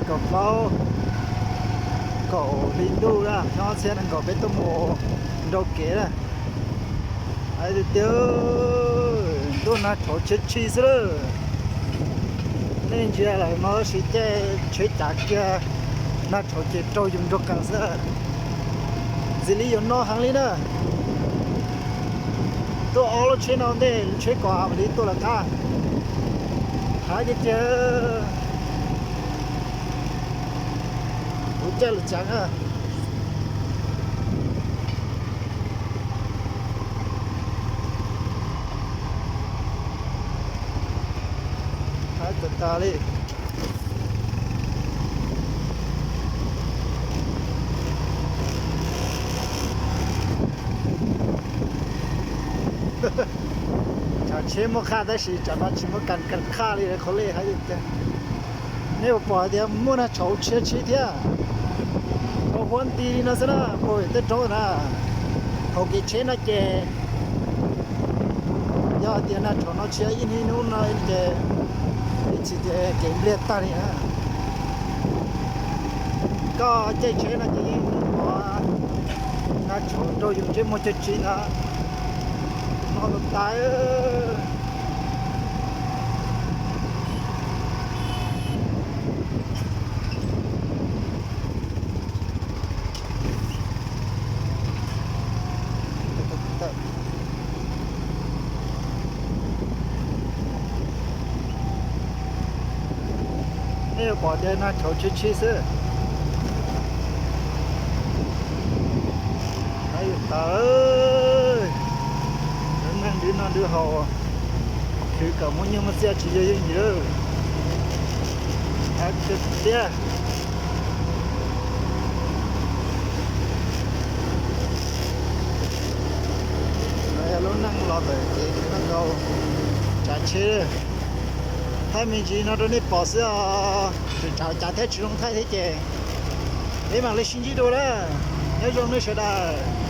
Kaum plaub, kaum hli ntuj na, xyoo ob txhiab nees nkaum peb tuaj mus nrau kev na. Hais tias tiag, ntuj nag tshauv tshia tshi xwb lawm. Nej ntsia lawm no tab sis caij tsheb cav kiag, nag tshauv ces raug yus nraug qees xwb. Ntxim li yuav noj heev li na. Tuaj ob lub tsheb no ntej, lub tsheb kom li tuaj lawv qab. Hais tiag tiag, kuv caij lawv cav na. Hais tag tas li. Tsam tsheb muaj qhaj tab sis tsam no tsis muaj kas kas qhaj li qhov lej hais tias. Nej puas pom hais tias muaj nag tshauv tshia tshib thiab, tshauv huab nti li no xwb na, puag pem tej roob na. Hauv kev tsheb no ces yog hais tias nag tshauv no tshia ib hnub ib hnub no ces ib txhis ces kev npliag tag li na. Koj caij tsheb no ces yeej hnov nag tshauv raug yus ntsej muag cag tsi ntag. No tas tas. Nej yuav pom tias nag tshauv tshia tshib xwb. Hais tias tas, lub neej nrhiav noj nrhiav haus, khwv kom muaj nyiaj muaj txiaj tsis yog yooj yim lawm. Hais tiag tiag. No yog lub neej los ntawm kev khwv noj nkaus tsav tsheb. Thaij me ntsis no rau nej pom xwb os, tseem tsav cav thiab tsis zoo thaij thiab ces peb mam li sib ntsib dua na. Nyob zoo nej sawv daws.